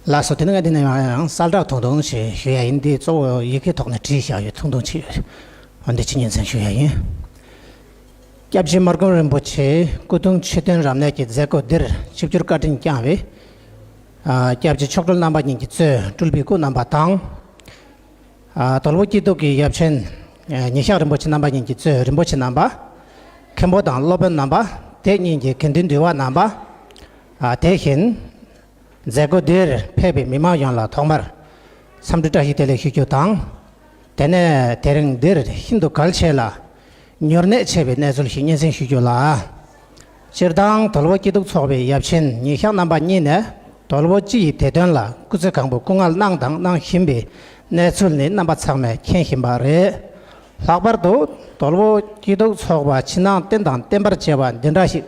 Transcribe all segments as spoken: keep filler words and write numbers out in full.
ལགས་སོ། དེ་ནི་ང་འདི་ནས་ཡང་གསལ་བསྒྲགས་ཐུང་ཐུང་ཞིག་ཞུ་ཡ་ཡིན། འདི་གཙོ་བོ་ཡི་གེ་ཐོག་ནས་བྲིས་བཞག་ཡོད། ཐུང་ཐུང་ཅིག་ཡོད། འོན་ཏེ་ཅི་ཉིན་མཚན་ཞུ་ཡ་ཡིན། སྐྱབས་རྗེ་མར་ཀོང་རིན་པོ་ཆེ་སྐུ་གདུང་མཆོད་རྟེན་རབ་གནས་ཀྱི་མཛད་སྒོ་འདིར་ཆིབས་བསྒྱུར་བཀའ་དྲིན་བསྐྱངས་པའི་ཨ་སྐྱབས་རྗེ་མཆོག་སྤྲུལ་རྣམ་པ་གཉིས་ཀྱིས་གཙོས་སྤྲུལ་པའི་སྐུ་རྣམ་པ་དང་། ཨ་དོལ་པོ་སྐྱིད་སྡུག་གི་ཡབ་ཆེན་ཨ་ཉི་ཤག་རིན་པོ་ཆེ་རྣམ་པ་གཉིས་ཀྱིས་གཙོས་རིན་པོ་ཆེ་རྣམ་པ། མཁན་པོ་དང་སློབ་དཔོན་རྣམ་པ། དེ་གཉིས་ཀྱི་དགེ་འདུན་འདུས་པ་རྣམ་པ། ཨ་དེ་བཞིན། མཛད་སྒོ་འདིར་ཕེབས་པའི་མི་མང་ཡོངས་ལ་ཐོག་མར་འཚམས་འདྲི་བཀྲ་ཤིས་བདེ་ལེགས་ཞུ་རྒྱུ་དང་། དེ་ནས་དེ་རིང་འདིར་ཤིན་ཏུ་གལ་ཆེ་ལ་མྱུར་གནད་ཆེ་བའི་གནས་ཚུལ་ཞིག་སྙན་སེང་ཞུ་རྒྱུ་ལ། སྤྱིར་བཏང་དོལ་པོ་སྐྱིད་སྡུག་ཚོགས་པའི་ཡབ་ཆེན་ཉི་ཤག་རྣམ་པ་གཉིས་ནས་དོལ་པོ་སྤྱི་ཡི་བདེ་དོན་ལ་སྐུ་ཚེ་གང་པོ་སྐུ་ངལ་གནང་དང་གནང་བཞིན་པའི་གནས་ཚུལ་ནི་རྣམ་པ་ཚང་མས་མཁྱེན་བཞིན་པ་རེད། ལྷག་པར་དུ་དོལ་པོ་སྐྱིད་སྡུག་ཚོགས་པ་ཕྱི་ནང་རྟེན་དང་བརྟེན་པར་བཅས་པ་འདི་འདྲ་ཞིག་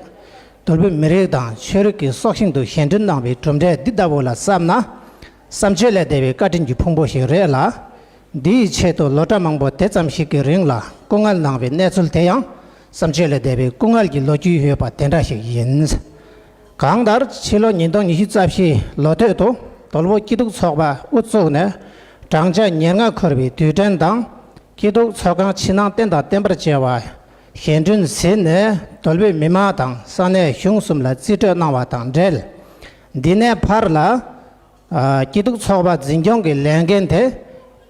དོལ་པོའི་མི་རིགས་དང་ཆོས་རིག་གི་སྲོག་ཤིང་དུ་བཞེངས་སྐྲུན་གནང་བའི་གྲུབ་འབྲས་འདི་ལྟ་བུ་ལ་བསམ་ན། བསམ་བརྗོད་ལས་འདས་པའི་བཀའ་དྲིན་གྱི་ཕུང་པོ་ཞིག་རེད་ལ། འདིའི་ཆེད་དུ་ལོ་གྲངས་མང་པོ་དེ་ཙམ་ཞིག་གི་རིང་ལ་སྐུ་ངལ་གནང་བའི་གནས་ཚུལ་དེ་ཡང་བསམ་བརྗོད་ལས་འདས་པའི་སྐུ་ངལ་གྱི་ལོ་རྒྱུས་ཡོད་པ་དེ་འདྲ་ཞིག་ཡིན། གང་ལྟར་ཕྱི་ལོ་ཉིས་སྟོང་ཉི་ཤུ་རྩ་བཞིའི་ལོ་སྟོད་དུ་དོལ་པོ་སྐྱིད་སྡུག་ཚོགས་པ་དབུ་བཙུགས་ནས་བགྲང་བྱ་ཉེར་ལྔ་འཁོར་བའི་དུས་དྲན་དང་། སྐྱིད་སྡུག་ཚོགས་ཁང་ཕྱི་ནང་རྟེན་དང་བརྟེན་པར་བཅས་པ་བཞེངས་སྐྲུན་ཟིན་ནས་དོལ་པོའི་མི་མང་དང་ས་གནས་གཞུང་གསུམ་ལ་རྩིས་སྤྲོད་གནང་བ་དང་འབྲེལ། འདི་ནས་ཕར་ལ། ཨ་སྐྱིད་སྡུག་ཚོགས་པ་འཛིན་སྐྱོང་གི་ལས་འགན་དེ་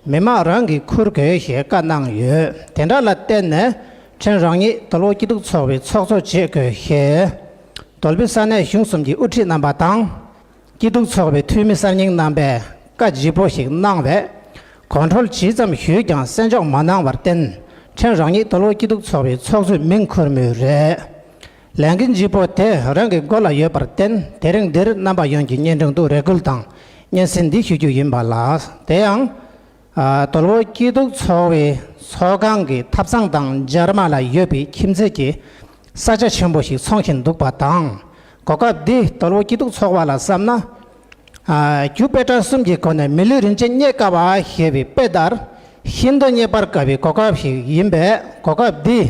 མི་མང་རང་གིས་འཁུར་དགོས་ཞེས་བཀའ་གནང་ཡོད། དེ་འདྲ་ལ་བརྟེན་ནས་ཕྲན་རང་ཉིད་དོལ་པོ་སྐྱིད་སྡུག་ཚོགས་པའི་ཚོགས་གཙོ་བྱེད་དགོས་ཞེས་དོལ་པོའི་ས་གནས་གཞུང་གསུམ་གྱི་དབུ་ཁྲིད་རྣམ་པ་དང་། སྐྱིད་སྡུག་ཚོགས་པའི་འཐུས་མི་གསར་རྙིང་རྣམ་པས་བཀའ་ལྗིད་པོ་ཞིག་གནང་བས། གོ་གྲོལ་ཇི་ཙམ་ཞུས་ཀྱང་གསན་འཇོག་མ་གནང་བར་བརྟེན། ཕྲན་རང་ཉིད་དོལ་པོ་སྐྱིད་སྡུག་ཚོགས་པའི་ཚོགས་གཙོའི་མིང་འཁུར་མུས་རེད། ལས་འགན་ལྗིད་པོ་དེ་རང་གི་མགོ་ལ་ཡོད་པར་བརྟེན། དེ་རིང་འདིར་རྣམ་པ་ཡོངས་ཀྱི་སྙན་དྲུང་དུ་རེ་སྐུལ་དང་སྙན་སེང་འདི་ཞུ་རྒྱུ་ཡིན་པ་ལགས། དེ་ཡང་། ཨ་དོལ་པོ་སྐྱིད་སྡུག་ཚོགས་པའི་ཚོགས་ཁང་གི་ཐབ་ཚང་དང་སྦྱར་མ་ལ་ཡོད་པའི་ཁྱིམ་མཚེས་ཀྱི་ས་ཆ་ཆེན་པོ་ཞིག་འཚོང་བཞིན་འདུག་པ་དང་། གོ་སྐབས་འདི་དོལ་པོ་སྐྱིད་སྡུག་ཚོགས་པ་ལ་བསམ་ན། ཨ་རྒྱུ་དཔེ་བཀྲ་གསུམ་གྱི་སྒོ་ནས་མི་ལུས་རིན་ཆེན་རྙེད་དཀའ་བ་ཞེས་པའི་དཔེ་ལྟར། ཤིན་ཏུ་རྙེད་པར་དཀའ་བའི་གོ་སྐབས་ཤིག་ཡིན་པས། གོ་སྐབས་འདི་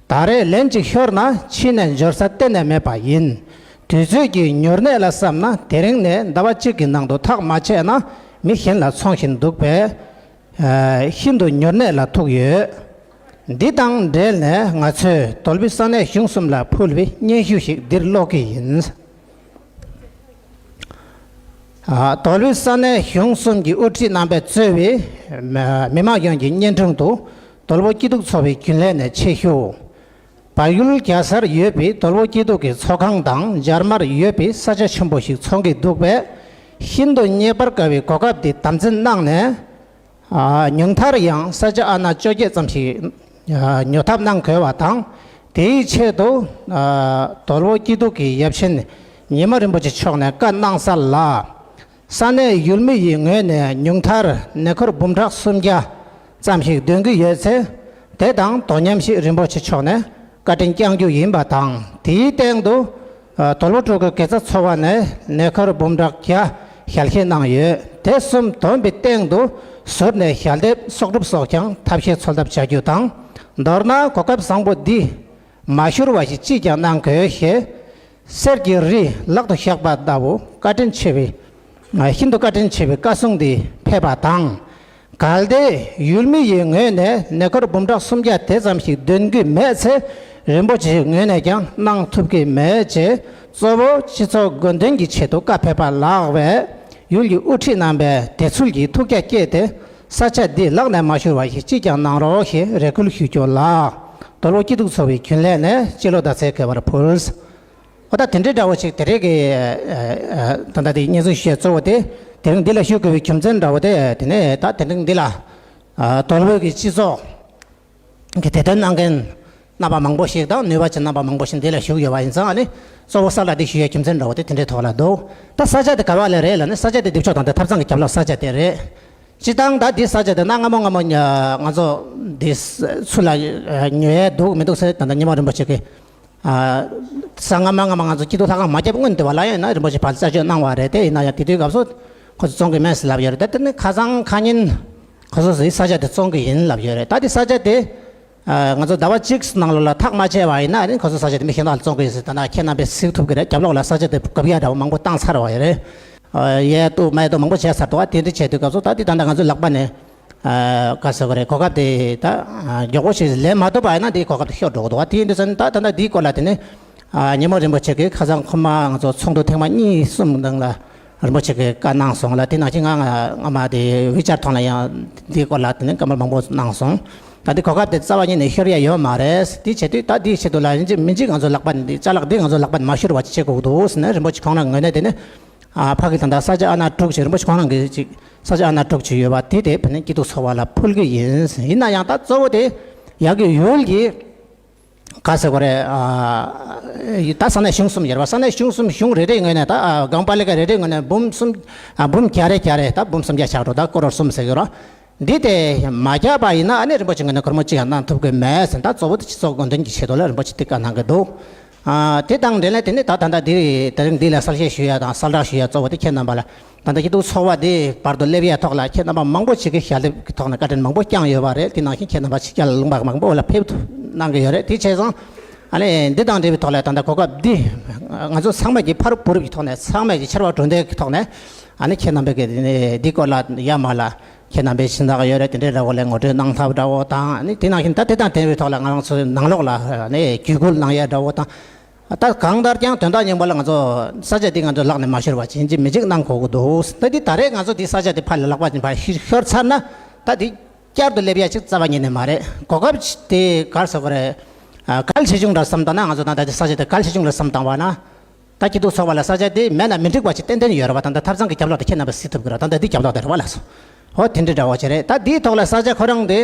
ད་རེས་ལན་གཅིག་ཤོར་ན་ཕྱིས་ནས་འབྱོར་ས་གཏན་ནས་མེད་པ་ཡིན། དུས་ཚོད་ཀྱི་མྱུར་གནད་ལ་བསམ་ན། དེ་རིང་ནས་ཟླ་བ་གཅིག་གི་ནང་དུ་ཐག་མ་ཆད་ན་མི་གཞན་ལ་འཚོང་བཞིན་འདུག་པས། ཨ་ཤིན་ཏུ་མྱུར་གནད་ལ་ཐུག་ཡོད། འདི་དང་འབྲེལ་ནས་ང་ཚོས་དོལ་པོའི་ས་གནས་གཞུང་གསུམ་ལ་ཕུལ་བའི་སྙན་ཞུ་ཞིག་འདིར་ཀློག་གི་ཡིན། ཨ་དོལ་པོའི་ས་གནས་གཞུང་གསུམ་གྱི་དབུ་ཁྲིད་རྣམ་པས་གཙོས་པའི་མི་མང་ཡོངས་ཀྱི་སྙན་དྲུང་དུ། དོལ་པོ་སྐྱིད་སྡུག་ཚོགས་པའི་རྒྱུན་ལས་ནས་ཆེད་ཞུ། བལ་ཡུལ་རྒྱལ་སར་ཡོད་པའི་དོལ་པོ་སྐྱིད་སྡུག་གི་ཚོགས་ཁང་དང་སྦྱར་མར་ཡོད་པའི་ས་ཆ་ཆེན་པོ་ཞིག་འཚོང་གི་འདུག་པས། ཤིན་ཏུ་རྙེད་པར་དཀའ་བའི་གོ་སྐབས་འདི་དམ་འཛིན་གནང་ནས། ཨ་ཉུང་མཐར་ཡང་ས་ཆ་ཨ་ན་བཅོ་བརྒྱད་ཙམ་ཞིག་ཨ་ཉོ་ཐབས་གནང་དགོས་པ་དང་། དེའི་ཆེད་དུ་ཨ་དོལ་པོ་སྐྱིད་སྡུག་གི་ཡབ་ཆེན་ཉི་མ་རིན་པོ་ཆེ་མཆོག་ནས་བཀའ་གནང་གསལ་ལ། ས་གནས་ཡུལ་མི་ཡི་ངོས་ནས་ཉུང་མཐར་ནས་འཁོར་འབུམ་ཕྲག་སུམ་བརྒྱ་ཙམ་ཞིག་འདོན་གྱི་ཡོད་ཚེ། དེ་དང་དོ་མཉམ་ཞིག་རིན་པོ་ཆེ་མཆོག་ནས་བཀའ་དྲིན་བསྐྱང་རྒྱུ་ཡིན་པ་དང་། དེའི་སྟེང་དུ་ཨ་དོལ་པོ་སྤྲུལ་སྐུ་དགེ་རྩ་ཚོ་པ་ནས་ནས་འཁོར་འབུམ་ཕྲག་བརྒྱ་ཞལ་བཞེས་གནང་ཡོད། དེ་གསུམ་བསྡོམས་པའི་སྟེང་དུ་ཟུར་ནས་ཞལ་འདེབས་གསོག་སྒྲུབ་སོགས་ཀྱང་ཐབས་ཤེས་འཚོལ་ཐབས་བྱ་རྒྱུ་དང་། མདོར་ན་གོ་སྐབས་བཟང་པོ་འདི་མ་ཤོར་བ་ཞིག་ཅིས་ཀྱང་གནང་དགོས་ཞེས། གསེར་གྱི་རི་ལག་ཏུ་བཞག་པ་ལྟ་བུ་བཀའ་དྲིན་ཆེ་བའི། ཤིན་ཏུ་བཀའ་དྲིན་ཆེ་བའི་བཀའ་གསུང་འདི་ཕེབས་པ་དང་། གལ་ཏེ་ཡུལ་མི་ཡི་ངོས་ནས་ནས་འཁོར་འབུམ་ཕྲག་སུམ་བརྒྱ་དེ་ཙམ་ཞིག་འདོན་གྱི་མེད་ཚེ། རིན་པོ་ཆེའི་ངོས་ནས་ཀྱང་གནང་ཐུབ་ཀྱི་མེད་ཅེས། གཙོ་བོ་སྤྱི་ཚོགས་དགོས་འདུན་གྱི་ཆེད་དུ་བཀའ་ཕེབས་པ་ལགས་པས། ཡུལ་གྱི་དབུ་ཁྲིད་རྣམ་པས་དེ་ཚུལ་གྱིས་ཐུགས་རྒྱ་བསྐྱེད་དེ། ས་ཆ་འདི་ལག་ནས་མ་ཤོར་བ་ཞིག་ཅིས་ཀྱང་གནང་རོགས་ཞེས་རེ་སྐུལ་ཞུ་རྒྱུ་ལགས། དོལ་པོ་སྐྱིད་སྡུག་ཚོགས་པའི་རྒྱུན་ལས་ནས་སྤྱི་ལོ་ཟླ་ཚེས་དགེ་བར་ཕུལ། ཨོ་ད་དེ་འདྲའི་འདྲ་བོ་ཞིག་དེ་རེད་ཀི། ཨ་ཨ་ད་ལྟ་དེ་སྙན་སེང་ཞུ་ཡས་གཙོ་བོ་དེ་དེ་རིང་འདི་ལ་ཞུ་དགོས་པའི་རྒྱུ་མཚན་འདྲ་བོ་དེ། དེ་ནས་ད་དེ་རིང་འདི་ལ་ཨ་དོལ་པོའི་གི་སྤྱི་ཚོགས་ཀྱི་བདེ་དོན་གནང་མཁན་རྣམ་པ་མང་པོ་ཞིག་དང་ནུས་པ་ཅན་རྣམ་པ་མང་པོ་ཞིག་འདི་ལ་བཞུགས་ཡོད་པ་ཡིན་ཙང་། ཨ་ནི་གཙོ་བོ་ས་ལ་འདི་ཞུ་ཡས་རྒྱུ་མཚན་འདྲ་བོ་དེ་དེ་འདྲའི་ཐོག་ལ་འདུག་ད་ས་ཆ་དེ་ག་བ་ལ་རེད་ལབ་ན། ས་ཆ་དེ་འདི་ཕྱོགས་དང་དེ་ཐབ་ཚང་གི་རྒྱབ་ལོགས་ས་ཆ་དེ་རེད། སྤྱིར་བཏང་ད་འདི་ས་ཆ་དེ་ན་སྔ་མོ་སྔ་མོ་ང་ཚོ་འདི་ཚུར་ལ་ཉོ་ཡས་འདུག་མི་འདུག་ཟེར་ད་ལྟ་ཉི་མ་རིན་པོ་ཆེ་གི། ཨ་ས་སྔ་མ་སྔ་མ་ང་ཚོ་སྐྱིད་སྡུག་ལྷ་ཁང་མ་བརྒྱབ་སྔོན་དེ་བ་ལ་ཡང་ན་རིན་པོ་ཆེ་ཕར་རྩད་གཅོད་གནང་བ་རེད། དེ་ཡིན་ན་ཡང་དེ་དུས་སྐབས་སུ་ཁོ་ཚོ་བཙོང་གི་མེད་ཟེར་ལབ་ཡོད་རེད། ད་དེ་ནི་ཁ་སང་ཁ་ཉིན་ཁོ་ཚོ་ཚོས་ས་ཆ་དེ་བཙོང་གི་ཡིན་ལབ་ཡོད་རེད། ད་དེ་ས་ཆ་དེ་ཨ་ང་ཚོ་ཟླ་བ་གཅིག་ནང་ལོགས་ལ་ཐག་མ་བཅད་པ་ཡིན་ན་ཨ་ནི་ཁོ་ཚོ་ས་ཆ་དེ་མི་གཞན་དག་ལ་བཙོང་གི་ཡིན་ཟེར། ད་ནང་ཁྱེད་རྣམ་པས་གཟིགས་ཐུབ་ཀྱི་རེད། རྒྱབ་ལོགས་ལ་ས་ཆ་དེ་དགག་ཡ་འདྲ་བོ་མང་པོ་བཏང་ཚར་བ་ཡོད་རེད། ཡས་གཏུབ་མས་གཏུབ་མང་པོ་བྱས་ཚར་འདུག་བ། དེ་འདྲ་བྱས་དུས་སྐབས་སུ་ད་འདི་ད་ལྟ་ང་ཚོའི་ལག་པ་ནས་ག་ཟེར་དགོས་རེད། གོ་སྐབས་དེ་ད་མགྱོགས་པོ་ཞིག་ལེན་མ་ཐུབ་པ་ཡིན་ན་འདིའི་གོ་སྐབས་དེ་ཤོར་འགྲོ་གི་འདུག་བ། དེ་ཡིན་དུས་ཙང་ད་ད་ལྟ་འདིའི་སྐོར་ལ་དེ་ནི་ཉི་མ་རིན་པོ་ཆེ་གིས་ཁ་སང་ཁོ་མ་ང་ཚོ་ཚོགས་འདུ་ཐེངས་མ་གཉིས་གསུམ་ནང་ལ་རིན་པོ་ཆེ་གིས་བཀའ་གནང་སོང་ལ། དེ་ནང་བཞིན་ང་ང་མ་དེ་ཝི་ཅར་ཐོག་ལ་ཡང་འདིའི་སྐོར་ལ་དེ་ནི་བཀའ་མོལ་མང་པོ་གནང་སོང་། ད་འདི་གོ་སྐབས་དེ་རྩ་བ་ཉིད་ནས་ཤོར་ཡ་ཡོད་མ་རེད། དེ་བྱེད་དུས་ད་འདིའི་ཆེད་དུ་ལ་ཡིན་གཅིག་མིན་གཅིག་ང་ཚོ་ལག་པ་ནས་འདི་ཅ་ལག་འདི་ང་ཚོ་ལག་པ་ནས་མ་ཤོར་བ་ཅིག་བྱེད་དགོས་འདུག་ཟེར་ནས་རིན་པོ་ཆེ་ཁོང་རང་ངོས་ནས་དེ་ནི་ཨ་ཕ་གི་ད་ལྟ་ས་ཆ་ཨ་ན་དྲུག་ཅིག་རིན་པོ་ཆེ་ཁོང་རང་གི་ཅིག་ས་ཆ་ཨ་ན་དྲུག་ཅིག་ཡོད་པ་དེ་དེ་བོད་ནས་སྐྱིད་སྡུག་ཚོགས་པ་ལ་ཕུལ་གི་ཡིན། ཡིན་ན་ཡང་ད་གཙོ་བོ་དེ་ཡ་གི་ཡུལ་གྱི་ག་ཟེར་དགོས་རེད། ཨ་ད་ས་གནས་གཞུང་གསུམ་ཡོད་རེད་པ། ས་གནས་གཞུང་གསུམ་གཞུང་རེ་རེའི་ངོས་ནས་ད་ཨ་གང་པ་ལི་ཀ་རེ་རེའི་ངོས་ནས་འབུམ་གསུམ་ཨ་འབུམ་བརྒྱ་རེ་བརྒྱ་རེ་ད་འབུམ་སུམ་བརྒྱ་ཆགས་འགྲོ། ད་ཀོ་རོར་གསུམ་ཟེར་གི་རོ། འདི་དེ་མ་བརྒྱབ་པ་ཡིན་ན་ཨ་ནི་རིན་པོ་ཆེ་ངོས་ནས་སྒོར་མོ་གཅིག་ཡང་གནང་ཐུབ་ཀྱི་མེད་ཟེར། ད་གཙོ་བོ་དེ་སྤྱི་ཚོགས་དགོས་འདུན་གྱི་ཆེད་དུ་ལ་རིན་པོ་ཆེ་དེ་བཀའ་གནང་གི་འདུག་ཨ་དེ་དང་འབྲེལ་ནས་དེ་ནས་ད་ད་ལྟ་འདི་དེ་རིང་འདི་ལ་གསལ་བཤད་ཞུ་ཡ་དང་གསལ་བསྒྲགས་ཞུ་ཡ་གཙོ་བོ་དེ་ཁྱེད་རྣམ་པ་ལ་ད་ལྟ་སྐྱིད་སྡུག་ཚོགས་པ་འདི་བར་དུ་སླེབས་ཡ་ཐོག་ལ་ཁྱེད་རྣམ་པ་མང་པོ་ཞིག་གིས་ཞལ་འདེབས་ཀྱི་ཐོག་ནས་བཀའ་དྲིན་མང་པོ་བསྐྱངས་ཡོད་པ་རེད། དེ་ནང་བཞིན་ཁྱེད་རྣམ་པ་ཕྱི་རྒྱལ་ལ་ལུང་པ་མང་པོ་ལ་ཕེབས་གནང་གི་ཡོད་རེད། དེ་བྱས་ཙང་ཨ་ནི་འདི་དང་འབྲེལ་བའི་ཐོག་ལ་ད་ལྟ་གོ་སྐབས་འདི་ང་ཚོ་ཚང་མས་ཀྱི་ཕ་རུ་བུ་རུབ་ཀྱི་ཐོག་ནས་ཚང་མས་ཀྱི་ཕྱར་བ་གྲུ་འདེགས་ཀྱི་ཐོག་ནས་ཨ་ནི་ཁྱེད་རྣམ་པས་ཀྱི་འདི་སྐོར་ལ་ཡ་མ་ལ། ཁྱེད་རྣམ་པས་ཕྱིན་ཐག་ཡོད་རེད། དེ་འདྲའི་ར་བོ་ལ་ངོ་སྤྲོད་གནང་ཐབས་འདྲ་བོ་དང་ནི་དེ་ནང་བཞིན་ད་དེ་དང་འབྲེལ་བའི་ཐོག་ལ་ང་རང་ཚོའི་ནང་ལོགས་ལ་ནི་བརྒྱུད་སྐུལ་གནང་ཡ་འདྲ་བོ་དང་། ད་གང་ལྟར་ཀྱང་དོན་དག་སྙིང་པོ་ལ་ང་ཚོ་ས་ཆ་འདི་ང་ཚོ་ལག་ནས་མ་ཤོར་བ་ཅིག་ཡིན་གཅིག་མིན་གཅིག་གནང་དགོས་ཀྱི་འདུག་ད་འདི་ད་རེས་ང་ཚོ་འདི་ས་ཆ་འདི་ཕར་ལ་ལག་པ་ཅིག་ཕར་ཤོར་ཚར་ན་ད་འདི་བསྐྱར་དུ་སླེབས་ཡ་ཅིག་རྩ་བ་ཉིད་ནས་མ་རེད། གོ་སྐབས་དེ་ག་རེ་ཟེར་དགོས་རེད། གལ་ཆེ་ཆུང་འདྲ་བསམ་བཏང་ན་ང་ཚོ་ད་ལྟ་འདི་ས་ཆ་འདི་གལ་ཆེ་ཆུང་འདྲ་བསམ་བཏང་བ་ན། ད་སྐྱིད་སྡུག་ཚོགས་པ་ལ་ས་ཆ་དེ་མེད་ན་མི་འགྲིག་པ་ཞིག་ཏན་ཏན་ཡོད་རེད་བ། ད་ལྟ་ཐབ་ཚང་གི་རྒྱབ་ལོགས་དེ་ཁྱེད་རྣམ་པས་གཟིགས་ཐུབ་ཀྱི་རེད། ད་ལྟ་འདི་རྒྱབ་ལོགས་དེ་རེད་བ་ལགས་སོ། ཧོ་དེ་འདྲའི་འདྲ་བོ་ཅིག་རེད། ད་འདིའི་ཐོག་ལ་ས་ཆ་ཁོ་རང་དེ་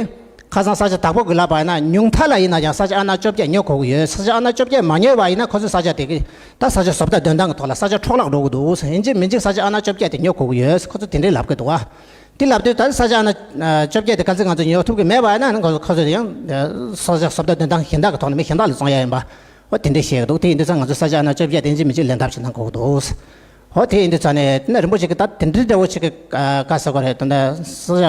ཁ་སང་ས་ཆ་བདག་པོ་གི་ལབ་པ་ཡིན་ན་ཉུང་མཐའ་ལ་ཡིན་ན་ཡང་ས་ཆ་ཨ་ན་བཅོ་བརྒྱད་ཉོ་དགོས་ཀྱི་ཡོད། ས་ཆ་ཨ་ན་བཅོ་བརྒྱད་མ་ཉོས་པ་ཡིན་ན་ཁོ་ཚོའི་ས་ཆ་དེ་གི་ད་ས་ཆ་བཟོ་ལྟ་འདོན་སྟངས་ཀྱི་ཐོག་ལ་ས་ཆ་འཕྲོ་བརླག་འགྲོ་གི་འདུག་ཡིན་གཅིག་མིན་གཅིག་ས་ཆ་ཨ་ན་བཅོ་བརྒྱད་དེ་ཉོ་དགོས་ཀྱི་ཡོད། ཁོ་ཚོ་དེ་འདྲའི་ལབ་ཀྱི་འདུག་ཨ། དེ་ལབ་དུས་ད་ས་ཆ་ཨ་ན་བཅོ་བརྒྱད་དེ་གལ་སྲིད་ང་ཚོ་ཉོ་ཐུབ་ཀྱི་མེད་པ་ཡིན་ན་ཁོ་ཚོ་ཡང་ས་ཆ་བཟོ་ལྟ་འདོན་སྟངས་གཞན་དག་གི་ཐོག་ནས་མི་གཞན་དག་ལ་བཙོང་ཡ་ཡིན་པ། ཨོ་དེ་འདྲས་བཤད་ཀྱི་འདུག་དེ་ཡིན་དུས་ཙང་ང་ཚོ་ས་ཆ་ཨ་ན་བཅོ་བརྒྱད་དེ་ཡིན་གཅིག་མིན་གཅིག་ལེན་ཐབས་ཤིག་གནང་དགོས་ཀྱི་འདུག་ཨོ་དེ་ཡིན་དུས་ཙང་ནས་དེ་ནས་རིན་པོ་ཆེ་གི་ད་དེ་འདྲའི་འདྲ་བོ་ཞིག་གི་ག་ཟེར་དགོས་རེད། ད་ལྟ་ས་ཆ་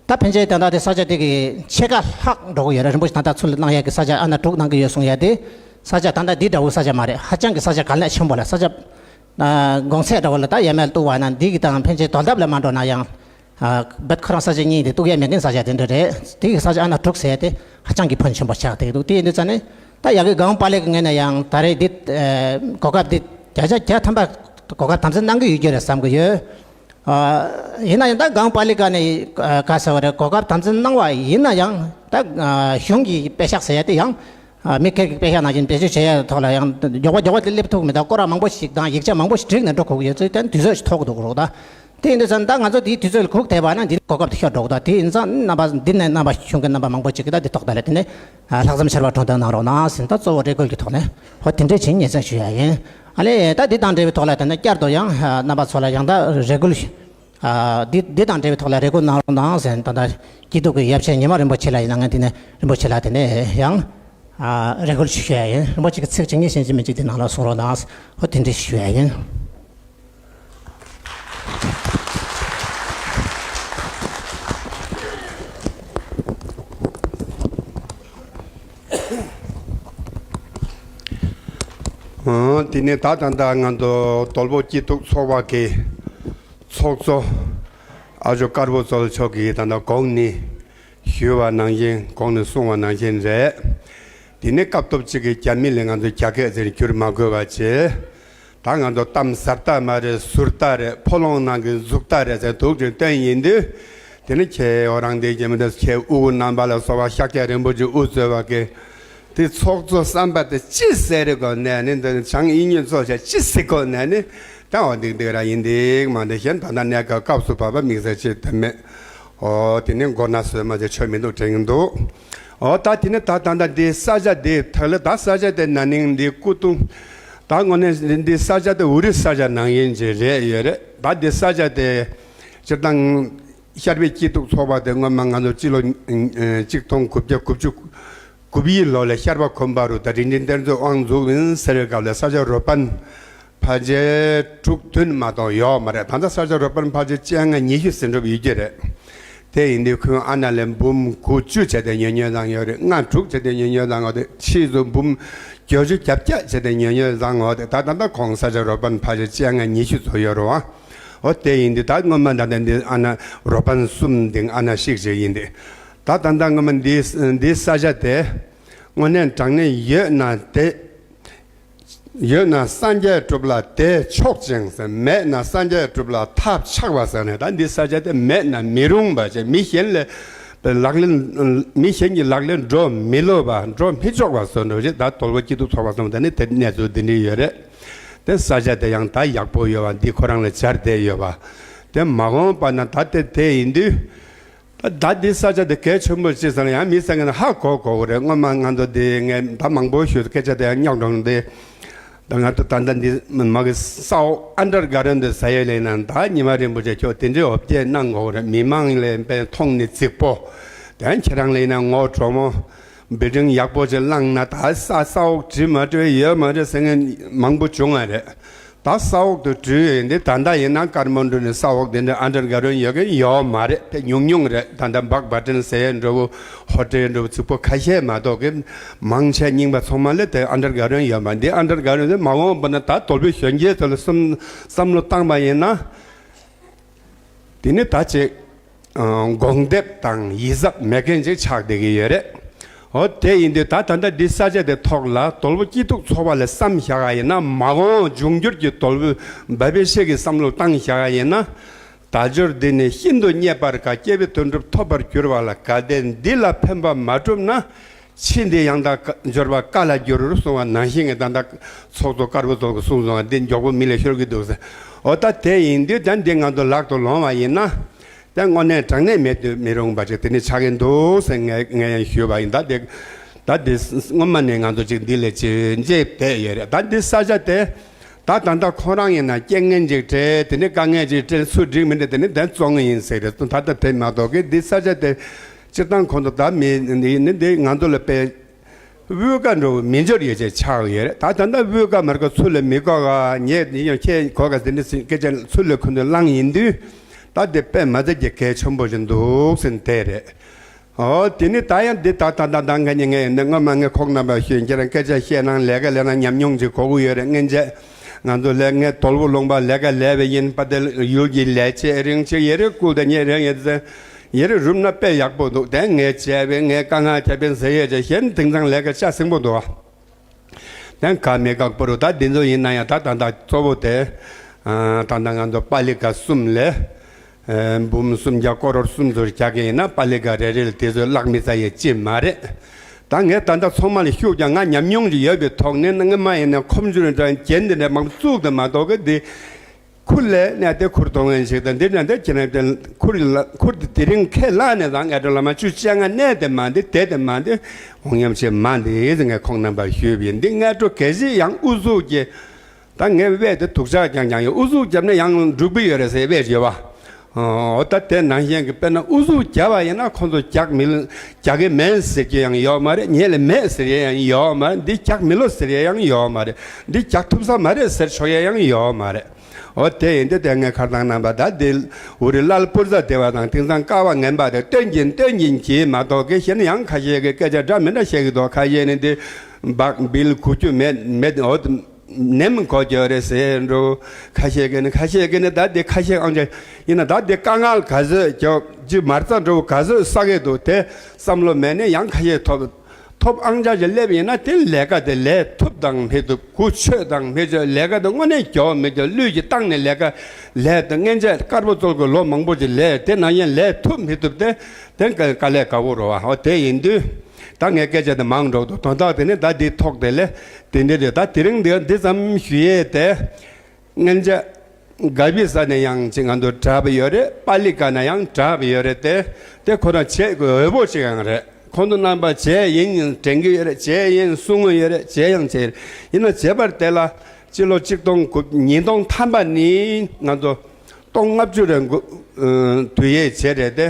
ད་ཕན་ཆད་ད་ལྟ་དེ་ས་ཆ་དེ་གི་ཕྱེད་ཀ་ལྷག་འགྲོ་གི་ཡོད་རེད། རིན་པོ་ཆེ་ད་ལྟ་ཚུར་གནང་ཡ་གི་ས་ཆ་ཨ་ན་དྲུག་གནང་གི་ཡོད་གསུང་ཡ་དེ་ས་ཆ་ད་ལྟ་འདི་འདྲ་བོ་ས་ཆ་མ་རེད། ཧ་ཅང་གི་ས་ཆ་གལ་གནད་ཆེན་པོ་ལ་ས་ཆ་གོང་ཚད་འདྲ་བོ་ལ་ད་ཡ་མལ་གཏུག་པ་ན་འདི་གི་དང་ཕན་ཆད་དོ་དམ་ལ་མ་འགྲོ་ན་ཡང་། རྦད་ཁོ་རང་ས་ཆ་གཉིས་དེ་གཏུག་ཡ་མེད་མཁན་ས་ཆ་དེ་འདྲ་རེད། དེ་གི་ས་ཆ་ཨ་ན་དྲུག་ཟེར་ཡ་དེ་ཧ་ཅང་གི་ཕོན་ཆེན་པོ་ཆགས་བསྡད་འདུག་དེ་ཡིན་དུས་ཙང་ནས་ད་ཡ་གི་གང་པ་ལི་ཀའི་ངོས་ནས་ཡང་ད་རེས་འདི་གོ་སྐབས་འདི་བརྒྱ་ཆ་བརྒྱ་ཐམ་པ་གོ་སྐབས་དམ་འཛིན་གནང་གི་ཡོད་རྒྱུ་རེད་བསམ་གི་ཡོད། ཡིན་ན་ཡང་ད་གང་པ་ལི་ཀ་ནས་ག་ཟེར་བ་རེད། གོ་སྐབས་དམ་འཛིན་གནང་བ་ཡིན་ན་ཡང་ད་གཞུང་གི་པད་ཤག་ཟེར་ཡ་དེ་ཡང་། མི་སྒེར་གྱི་པད་ཤག་ནང་བཞིན་བེད་སྤྱོད་བྱེད་ཡ་ཐོག་ལ་ཡང་མགྱོགས་པ་མགྱོགས་པ་དེ་སླེབས་ཐུབ་མི་འདུག་སྐོར་ར་མང་པོ་ཞིག་དང་ཡིག་ཆ་མང་པོ་ཞིག་བསྒྲིགས་ནས་འགྲོ་དགོས་ཀྱི་ཡོད་ཚུལ་དེ་དུས་ཚོད་ཞིག་ཐོག་གི་འདུག་རོགས་ད། དེ་ཡིན་དུས་ཙང་ད་ང་ཚོ་དེའི་དུས་ཚོད་ལ་སྒུག་བསྡད་པ་ན་འདི་གོ་སྐབས་དེ་ཤོར་འགྲོ་གི་འདུག་དེ་ཡིན་ཙང་རྣམ་པ་འདི་ནས་རྣམ་པ་གཞུང་གི་རྣམ་པ་མང་པོ་ཅིག་གིས་ད་འདི་ཐོག་ད་ལ་དེ་ནས་ལྷག་བསམ་ཆེར་བ་སྒྲོན་འདོན་གནང་རོགས་གནང་ཟིན། ད་གཙོ་བོ་རེ་སྐུལ་གྱི་ཐོག་ནས་ཧོ་དེ་འདྲས་བྱིན་ཉེས་ཚན་ཞུ་ཡ་ཡིན། ཨ་ལས་ད་འདི་དང་འབྲེལ་བའི་ཐོག་ལ་དེ་ནས་བསྐྱར་དུ་ཡང་རྣམ་པ་ཚོ་ལ་ཡང་ད་རེ་སྐུལ། ཨ་འདི་འདི་དང་འབྲེལ་བའི་ཐོག་ལ་རེ་སྐུལ་གནང་རོགས་གནང་ཟེར། ད་ལྟ་སྐྱིད་སྡུག་གི་ཡབ་ཆེན་ཉི་མ་རིན་པོ་ཆེ་ལ་ཡིན་ན་ངས་འདི་ནས་རིན་པོ་ཆེ་ལ་དེ་ནས་ཡང་ཨ་རེ་སྐུལ་ཞུ་ཞུ་ཡ་ཡིན། རིན་པོ་ཆེ་གི་ཚིག་གཅིག་གཉིས་གཞན་གཅིག་མིན་གཅིག་འདི་ནང་ལ་གསུང་རོགས་གནང་། ཧོ་དེ་འདྲ་ཞུ་ཞུ་ཡ་ཡིན། ཨ་དེ་ནས་ད་ད་ལྟ་ང་ཚོ་དོལ་པོ་སྐྱིད་སྡུག་ཚོགས་པ་གི་ཚོགས་གཙོ་ཨ་ཇོ་དཀར་པོ་ཚོ་མཆོག་གིས་ད་ལྟ་གོང་ནས་ཞུས་པ་ནང་བཞིན་གོང་ནས་གསུངས་པ་ནང་བཞིན་རེད། དེ་ནས་སྐབས་ཐོབ་ཅིག་གི་རྒྱ་མི་ལ་ང་ཚོ་རྒྱ་སྐད་ཟེར་བསྒྱུར་མ་དགོས་པ་བྱས། ད་ང་ཚོ་གཏམ་ཟ་ལྟ་མ་རེད། ཟུར་ལྟ་རེད། ཕོ་ལོང་ནང་གི་འཛུགས་ལྟ་རེད་ཟེར་དུག་ཅིག་སྟོན་ཡིན་དུས། དེ་ནས་ཁྱེད་འོ་རང་དེ་རྒྱ་མི་དེ་ཁྱེད་དབུ་རྣམ་པ་ལ་སོགས་པ་ཤཱཀྱ་རིན་པོ་ཆེ་དབུ་གཙོས་པ་གི་དེ་ཚོགས་གཙོ་བསམ་པ་དེ་ཅི་ཟེར་རེ་གོ་ནས་ནི་འདི་བྱང་ཨི་ཉོན་ཚོགས་བྱ་ཅི་ཟེར་གོ་ནས་ནི་ད་འོ་འདིག་འདིག་ར་ཡིན་འདིག་མ་འདི་གཞན་ད་ལྟ་གནས་སྐབས་སྐབས་སུ་བབ་པ་དམིགས་བསལ་ཅི་དེ་མེད། ཨོ་དེ་ནི་མགོ་ན་སོས་མ་ཅི་ཆོད་མི་འདུག་དྲན་གྱི་འདུག་ཨོ་ད་དེ་ནི་ད་ད་ལྟ་འདི་ས་ཆ་འདི་ཐག་ལ་ད་ས་ཆ་དེ་ན་ནིང་འདི་སྐུ་གདུང་ད་དངོས་གནས་འདི་ས་ཆ་དེ་འུ་རི་ས་ཆ་ནང་ཡིན་ཅི་རེད་ཡོད་རེད། ད་འདི་ས་ཆ་དེ་སྤྱིར་བཏང་ཤར་པའི་སྐྱིད་སྡུག་ཚོགས་པ་དེ་སྔོན་མ་ང་ཚོ་སྤྱི་ལོ་གཅིག་སྟོང་དགུ་བརྒྱ་དགུ་བཅུ་དགུ་བཞི་ལོ་ལ་ཤར་པ་འཁོན་པ་རུ་ད་རིན་ཆེན་གཏེར་མཛོད་དབང་འཛུགས་ཡིན་ཟེར་བའི་སྐབས་ལ་ས་ཆ་རོ་པན་ཕལ་ཆེར་དྲུག་བདུན་མ་གཏོགས་ཡོད་མ་རེད། ད་ལྟ་ས་ཆ་རོ་པན་ཕལ་ཆེར་བཅོ་ལྔ་ཉི་ཤུ་ཟིན་གྲབས་ཡོད་ཀྱི་རེད། དེ་ཡིན་དུས་ཁོང་ཨ་ན་ལས་འབུམ་དགུ་བཅུ་བྱས་ཏེ་ཉོ་ཉོ་བཏང་ཡོད་རེད། ལྔ་དྲུག་བྱས་ཏེ་ཉོ་ཉོ་བཏང་ཡོད་རེད། ཕྱིས་སུ་འབུམ་བརྒྱད་ཅུ་གྱ་བརྒྱད་བྱས་ཏེ་ཉོ་ཉོ་བཏང་ཡོད་རེད། ད་ད་ལྟ་ཁོང་ས་ཆ་རོ་པན་ཕལ་ཆེར་བཅོ་ལྔ་ཉི་ཤུ་ཙམ་ཡོད་རེད་བ། འོ་དེ་ཡིན་དུས་ད་སྔོན་མ་ད་ལྟ་འདི་ཨ་ན་རོ་པན་གསུམ་འདི་ཨ་ན་ཤིག་ཅིག་ཡིན་ཏེ། ད་ད་ལྟ་སྔོན་མ་འདི་འདི་ས་ཆ་དེ་དངོས་གནས་དྲང་གནས་ཡོད་ན་དེ། ཡོད་ན་སངས་རྒྱས་གྲུབ་ལ་དེ་ཆོག་ཅིང་ཟེར། མེད་ན་སངས་རྒྱས་གྲུབ་ལ་ཐབས་ཆག་པ་ཟེར་ནས། ད་འདི་ས་ཆ་དེ་མེད་ན་མི་རུང་བ་ཅེས། མི་གཞན་ལས་ལག་ལེན། མི་གཞན་གྱི་ལག་ལེན་འགྲོ་མི་ལོ་བ། འགྲོ་མི་ཆོག་པ་བཟོ་འདྲ་ཅིག་ད་དོལ་པོ་སྐྱིད་སྡུག་ཚོགས་པ་གསུམ་དེ་ནི་དེ་གནས་ཚུལ་འདི་འདྲ་ཡོད་རེད། དེ་ས་ཆ་དེ་ཡང་ད་ཡག་པོ་ཡོད་པ་འདི་ཁོ་རང་ལ་སྦྱར་བསྡད་ཡོད་པ། དེ་མ་འོངས་པ་ན་ད་དེ་དེ་ཡིན་དུས། ད་ད་འདི་ས་ཆ་དེ་གལ་ཆེན་པོ་ཅིག་ཟེར་ན་ཡང་མི་ཟེར་མཁན་ཧ་གོ་གོ་གི་རེད། སྔོན་མ་ང་ཚོ་འདི་ངས་ད་མང་པོ་ཞུ་སྐད་ཆ་དེ་ཡང་རྙོག་འགྲོ་འདི། ད་ང་ཚོ་ད་ལྟ་འདི་མ་གི་ས་འོག་ཨན་ཌར་གྷ་རན་དུ་ཟ་ཡོད་ལས་ན། ད་ཉི་མ་རིན་པོ་ཆེ་ཁྱོད་དེ་འདྲའི་འོ་བརྒྱལ་གནང་གོ་གི་རེད། མི་མང་ལས་པས་མཐོང་ནི་རྫིག་པོ། དེ་ཁྱེད་རང་ལས་ན་ངོ་གྲོ་མོ་བིལ་ཌིང་ཡག་པོ་ཅིག་བླངས་ན་ད་ས་ས་འོག་བྲིས་མ་བྲིས་ཡོད་མ་རེད་ཟེར་མཁན་མང་པོ་བྱུང་བ་རེད། ད་ས་འོག་ཏུ་བྲིས་ཡོད་འདི་ད་ལྟ་ཡིན་ན་ཀ་ཐ་མན་ཌུ་ནས་ས་འོག་དེ་འདྲ་ཨན་ཌར་གྷ་རན་ཡོད་མཁན་ཡོད་མ་རེད། དེ་ཉུང་ཉུང་རེད། ད་ལྟ་བག་བ་ཏན་ཟེར་ཡས་འདྲ་བོ་ཧོ་ཊེལ་འདྲ་བོ་རྫིག་པོ་ཁ་ཤས་མ་གཏོགས་ཀྱི་མང་ཆེ་རྙིང་པ་ཚང་མ་ལས་དེ་ཨན་ཌར་གྷ་རན་ཡོད་མ། འདི་ཨན་ཌར་གྷ་རན་དེ་མ་འོངས་པ་ན་ད་དོལ་པོའི་གཞོན་སྐྱེས་ཚོ་ལ་བསམ་བསམ་བློ་བཏང་པ་ཡིན་ན། དེ་ནི་ད་ཅིག་ཨ་གོང་འདེབས་དང་ཡིད་གཟབ་མེད་མཁན་ཅིག་ཆགས་བསྡད་ཀྱི་ཡོད་རེད། འོ་དེ་ཡིན་དུས་ད་ད་ལྟ་འདི་ས་ཆ་དེ་ཐོག་ལ་དོལ་པོ་སྐྱིད་སྡུག་ཚོགས་པ་ལ་བསམ་བཞག་ག་ཡིན་ན། མ་འོངས་འབྱུང་འགྱུར་གྱི་དོལ་པོ་འབའ་པའི་ཤེད་ཀྱི་བསམ་བློ་བཏང་བཞག་ག་ཡིན་ན། དལ་འབྱོར་འདི་ནི་ཤིན་ཏུ་རྙེད་པར་དཀའ། སྐྱེས་བུའི་དོན་སྒྲུབ་ཐོབ་པར་འགྱུར་བ་ལ་དཀའ། དེ་འདི་ལ་ཕན་པ་མ་བསྒྲུབས་ན། ཕྱིས་འདི་ཡང་དག་འབྱོར་པ་དཀའ་ལ་འགྱུར་གསུངས་པ་ནང་བཞིན་གྱི་ད་ལྟ་ཚོགས་གཙོ་དཀར་པོ་ཚོ་གི་གསུངས་སོང་བ་འདི་མགྱོགས་པོ་མི་ལ་ཤོར་གྱི་འདུག་ཟེར། འོ་ད་དེ་ཡིན་དུས་ད་འདི་ང་ཚོ་ལག་ཏུ་ལོང་བ་ཡིན་ན། ད་དངོས་གནས་དྲང་གནས་མེད་དུ་མི་རུང་བ་ཅིག་དེ་ནི་ཆགས་ཀྱིན་འདུག་ཟེར་ངས་ངས་ཡང་ཞུས་པ་ཡིན། ད་དེ་ད་དེ་སྔོན་མ་ནས་ང་ཚོ་ཅིག་འདི་ལས་ཅིག་འཇེབ་བསྡད་ཡོད་རེད། ད་འདི་ས་ཆ་དེ་ད་ད་ལྟ་ཁོ་རང་ཡིན་ན་རྐྱེན་ངན་ཅིག་འཕྲད། དེ་ནི་དཀའ་ངལ་ཅིག་འཕྲད། ཚུར་འགྲིག་མི་འགྲིག་དེ་ནི་དེ་བཙོང་ངེས་ཡིན་ཟེར་རེད། ད་ལྟ་དེ་མ་གཏོགས་ཀྱི་འདི་ས་ཆ་དེ་སྤྱིར་བཏང་ཁོང་ཚོ་ད་མི་ནི་འདི་ང་ཚོ་ལ་དཔེ། དབུས་ཀ་འགྲོ་བའི་མི་འབྱོར་ཡོད་ཅེས་ཆགས་ཡོད་རེད། ད་ད་ལྟ་དབུས་ཀ་མར་ཀ་ཚུར་ལ་མི་གོ་ག་ཉེ་ཡང་ཁྱེད་གོ་ག་ཟིན་ནི་སྐད་ཆ་ཚུར་ལ་ཁུ་ནུ་བླངས་ཡིན་དུས། ད་དེ་དཔེ་མ་ཚད་ཀྱི་གལ་ཆེན་པོ་ཞིག་འདུག་ཟིན་དེ་རེད། ཨོ་དེ་ནི་ད་ཡང་འདི་ད་ད་ད་ད་ངས་ངས་ངས་ནི་སྔོན་མ་ངས་ཁོག་རྣམ་པ་ཞུས་ཁྱེད་རང་སྐད་ཆ་བཤད་ན་ལས་ཀ་ལས་ན་ཉམས་མྱོང་ཅིག་གོ་གི་ཡོད་རེད། སྔན་ཆད་ང་ཚོ་ལས་ངས་དོལ་པོ་ལུང་པ་ལས་ཀ་ལས་པ་ཡིན་པ་དེ་ཡུལ་གྱི་ལས་བྱེད་རིང་ཆེ་ཡེ་རེ་སྐུལ་དེ་ཉེ་རེ་ངས་ཟེར། ཡེ་རེ་རུབ་ན་དཔེ་ཡག་པོ་འདུག་དེ་ངས་བྱས་པས་ངས་དཀའ་ངལ་ཁྱབ་པས་ཟེར་ཡས་ཅེས་གཞན་དེང་སང་ལས་ཀ་ཆ་སྲིང་པོ་འདུག་བ། དེ་ག་མེད་ཀག་པོ་རུ་ད་འདི་ཚོ་ཡིན་ན་ཡང་ད་ད་ད་གཙོ་བོ་དེ། ད་ད་ང་ཚོ་པཱ་ལི་ཀ་གསུམ་ལས། འབུམ་སུམ་བརྒྱ་ཀོ་རོར་གསུམ་ཚོར་རྒྱག་གི་ཡིན་ན་པཱ་ལི་ཀ་རེ་རེ་ལ་དེ་ཚོ་ལག་མི་ཚ་ཡས་ཅི་མ་རེད། ད་ངས་ད་ད་ཚང་མ་ལ་ཤུགས་ཀྱང་ང་ཉམས་མྱོང་ཅིག་ཡོད་པའི་ཐོག་ནས་ང་མ་ཡིན་ན་ཁོམ་ཆུ་རེ་འདྲ་རྒྱན་འདི་འདྲ་མང་པོ་བཙུགས་དེ་མ་གཏོགས་གི་འདི། ཁུར་ལས་གནས་དེ་ཁུར་གཏོང་མཁན་ཞིག་དང་འདིར་གནས་དེ་ཁྱེད་རྣམས་དེ་ཁུར་ལ་ཁུར་དེ་དེ་རིང་ཁས་བླངས་ནས་དང་སྔ་དྲོ་ལ་མ་བཅུ་བཅོ་ལྔ་གནས་དེ་མ་འདི་དེ་དེ་མ་འདི་འོང་ཉམས་ཆེ་མ་འདི་ཟེར་ངས་ཁོང་རྣམ་པར་ཞུས་པ་ཡིན། འདི་སྔ་དྲོ་གལ་སྲིད་ཡང་ཨུ་ཚུགས་ཀྱིས་ད་ངས་དབས་དེ་དུག་ཆག་ཀྱང་ཀྱང་ཡོད། ཨུ་ཚུགས་བརྒྱབ་ན་ཡང་འགྲུབ་ཀྱི་ཡོད་རེད་ཟེར་དབས་ཡོད་པ། ཨོ་ད་དེ་ནང་བཞིན་གྱི་དཔེར་ན་ཨུ་ཚུགས་བརྒྱབ་པ་ཡིན་ན་ཁོང་ཚོ་རྒྱག་མི་རྒྱག་གི་མེད་ཟེར་གྱི་ཡང་ཡོད་མ་རེད། ཉེ་ལ་མེད་ཟེར་ཡས་ཡང་ཡོད་མ་རེད། འདི་རྒྱག་མི་ལོ་ཟེར་ཡས་ཡང་ཡོད་མ་རེད། འདི་རྒྱག་ཐུབ་ས་མ་རེད་ཟེར་ཆོག་ཡས་ཡང་ཡོད་མ་རེད། འོ་དེ་ཡིན་དུས་དེ་ངས་ཁར་དང་རྣམ་པ་ད་འདི་འུ་རི་ལ་ལ་པུར་ཟ་དེ་བ་དང་དེང་སང་ཀ་བ་ངན་པ་དེ་སྟོན་གྱིན་སྟོན་གྱིན་གྱིས་མ་གཏོགས་ཀྱི་གཞན་ཡང་ཁ་ཤས་ཀྱི་སྐད་ཆ་འདྲ་མི་འདྲ་བཤད་ཀྱི་འདུག་ཁ་ཤས་ནི་འདི་འབག་འབིལ་གུ་རྒྱུ་མེད་མེད་འོ་ནེམ་གོ་རྒྱུ་རེད་ཟེར་འགྲོ། ཁ་ཤས་ཀྱི་ནི་ཁ་ཤས་ཀྱི་ནི་ད་འདི་ཁ་ཤས་ཨང་ཅག་ཡིན་ན་ད་འདི་དཀའ་ངལ་ག་ཚོད་རྒྱོབ་ཅི་མར་རྩ་འགྲོ་ག་ཚོད་ས་གི་འདུག་དེ་བསམ་བློ་མེད་ནས་ཡང་ཁ་ཤས་ཐོབ། ཐོབ་ཨང་ཅག་ཅིག་སླེབས་ཡིན་ན་དེ་ལས་ཀ་དེ་ལས་ཐུབ་དང་མི་ཐུབ་གུ་ཆོད་དང་མི་ཆོད་ལས་ཀ་དེ་དངོས་གནས་མགྱོགས་མི་མགྱོགས་ལུས་ཀྱི་སྟེང་ནས་ལས་ཀ་ལས་དེ་སྔན་ཆད་དཀར་པོ་ཚོ་གི་ལོ་མང་པོ་ཅིག་ལས་དེ་ནང་བཞིན་ལས་ཐུབ་མི་ཐུབ་དེ་དེ་དཀའ་ལས་དཀའ་བོ་རེད་བ། འོ་དེ་ཡིན་དུས་ད་ངས་སྐད་ཆ་དེ་མང་འགྲོ་འདུག་དོན་དག་དེ་ནི་ད་འདི་ཐོག་དེ་ལས་དེ་འདྲ་རེད། ད་དེ་རིང་འདི་འདི་ཙམ་ཞུ་ཡས་དེ། སྔན་ཆད་ག་བི་ས་ནས་ཡང་ཅིག་ང་ཚོ་གྲགས་པ་ཡོད་རེད། པཱ་ལི་ཀ་ན་ཡང་གྲགས་པ་ཡོད་རེད་དེ། དེ་ཁོ་རང་བྱེད་དགོས་འོས་པོ་ཅིག་ཡང་རེད། ཁོང་ཚོ་རྣམ་པ་བྱས་ཡིན་དྲན་གྱི་ཡོད་རེད། བྱས་ཡིན་གསུང་གི་ཡོད་རེད། བྱས་ཡང་བྱས་ཡིན་ན་བྱས་པར་དེ་ལ་སྤྱི་ལོ་གཅིག་སྟོང་དགུ་ཉིས་སྟོང་ཐམ་པ་ནི་ང་ཚོ་སྟོང་ལྔ་བཅུ་རེ་འགོ་དུས་ཡས་བྱས་རེད་དེ།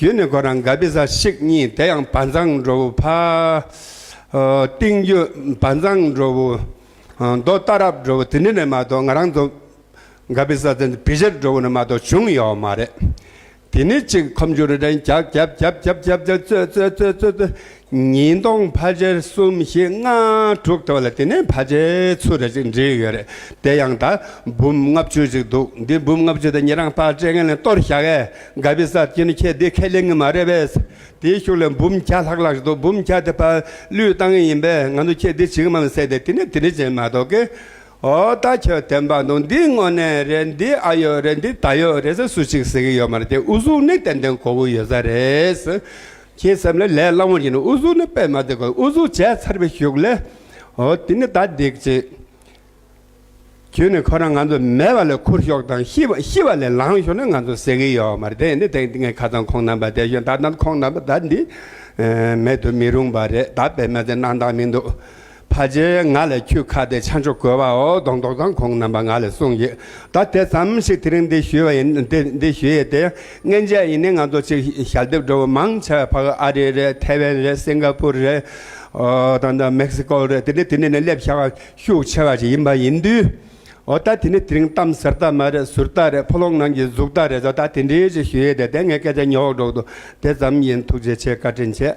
རྒྱུན་ནས་ཁོ་རང་ག་བི་ས་ཤིག་གཉིས་དེ་ཡང་བ་ཚང་འགྲོ་བོ་ཕ། ཨ་ཏིང་རྒྱུ་བ་ཚང་འགྲོ་བོ། ཨ་མདོ་ཏ་རབ་འགྲོ་བོ་དེ་འདྲ་ནས་མ་གཏོགས་ང་རང་ཚོ་ག་བི་ས་དེ་བི་ཤར་འགྲོ་བོ་ནས་མ་གཏོགས་བྱུང་ཡོད་མ་རེད། དེ་ནས་གཅིག་ཁོམ་ཆུ་རེ་རེ་རྒྱག་རྒྱབ་རྒྱབ་རྒྱབ་རྒྱབ་རྒྱབ་རྩོད་རྩོད་རྩོད་རྩོད་རྩོད། ཉིས་སྟོང་ཕལ་ཆེར་གསུམ་བཞི་ལྔ་དྲུག་དེ་བ་ལ་དེ་ནས་ཕལ་ཆེར་ཚུར་རེ་ཅིག་འགྲིག་ཡོད་རེད། དེ་ཡང་ད་འབུམ་ལྔ་བཅུ་ཅིག་འདུག་འདི་འབུམ་ལྔ་བཅུ་དེ་ཉེ་རང་ཕར་སྤྲད་མཁན་ལ་གཏོར་བཞག་གས་ག་བི་ས་ཀྱི་ནི་ཁྱེད་འདི་ཁས་ལེན་གི་མ་རེད་པས། དེའི་ཤུགས་ལ་འབུམ་བརྒྱ་ལྷག་ལྷག་ཅིག་འདུག་འབུམ་བརྒྱ་དེ་ཕར་བློས་བཏང་གི་ཡིན་པས། ང་ཚོ་ཁྱེད་འདི་བྱེད་གི་མ་མི་ཟེར་ཏེ། དེ་ནས་དེ་འདྲ་བྱས་མ་གཏོགས་གི། ཨོ་ད་ཁྱོད་བདེན་པ་འདུག་འདི་དངོས་གནས་རེད། འདི་ཨ་ཡོད་རེད། འདི་ད་ཡོད་རེད་ཟེར་སུ་གཅིག་ཟེར་གི་ཡོད་མ་རེད་དེ། ཨུ་ཚུགས་ནི་ཏན་ཏན་དགོས་ཀྱི་ཡོད་ས་རེད། ཁྱེད་སེམས་ལ་ལས་སླ་མོ་ཡིན་ན་ཨུ་ཚུགས་ནི་དཔེ་མ་བདེ་གོ་ཨུ་ཚུགས་བྱས་ཚར་བའི་གཞུག་ལ། ཨོ་དེ་ནི་ད་འགྲིག་ཅིག་ཁྱོད་ནི་ཁོ་རང་ང་ཚོ་མེད་པ་ལས་ཁུར་ཤོག་དང་། ཤི་བ་ཤི་བ་ལས་ལངས་ཤོག་ན་ང་ཚོ་ཟེར་གི་ཡོད་མ་རེད་དེ། ནི་དེ་ངས་ཁ་སང་ཁོང་རྣམ་པ་དེ་ཞོན་ད་ནང་ཁོང་རྣམ་པ་ད་འདི་མེད་དུ་མི་རུང་བ་རེད། ད་དཔེ་མ་ཚད་སྣང་དག་མི་འདུག་ཕལ་ཆེར་ང་ལ་ཁྱོད་ཁ་དེ་ཆ་འཇོག་དགོས་པའོ་གདོང་གདོང་དང་ཁོང་རྣམ་པ་ང་ལ་གསུངས་ཡོད། ད་དེ་ཙམ་ཞིག་དེ་རིང་འདི་ཞུས་པ་ཡིན། འདི་འདི་ཞུས་ཡོད་དེ། སྔན་ཆད་ཡིན་ནའི་ང་ཚོ་ཅིག་ཞལ་འདེབས་འགྲོ་བ་མང་ཆེ་བ་ཕ་གི་ཨ་རི་རེད། ཐའེ་ཝན་རེད། སིང་ག་པུར་རེད། ཨོ་ད་ད་མེག་སི་ཀོ་རེད། དེ་འདྲ་དེ་འདྲ་ནས་སླེབས་བཞག་པ་ཤུགས་ཆེ་བ་ཞིག་ཡིན་པ་ཡིན་དུས། ཨོ་ད་དེ་ནི་དེ་རིང་གཏམ་ཟེར་ལྟ་མ་རེད། ཟུར་ལྟ་རེད། ཕོ་ལོང་ནང་གི་གཟུགས་ལྟ་རེད། ད་དེ་འདྲའི་ཅིག་ཞུ་ཡས་དེ། དེ་ངས་སྐད་ཆ་ཉོག་འགྲོ་འདུག་དེ་ཙམ་ཡིན། ཐུགས་རྗེ་ཆེ། བཀའ་དྲིན་ཆེ།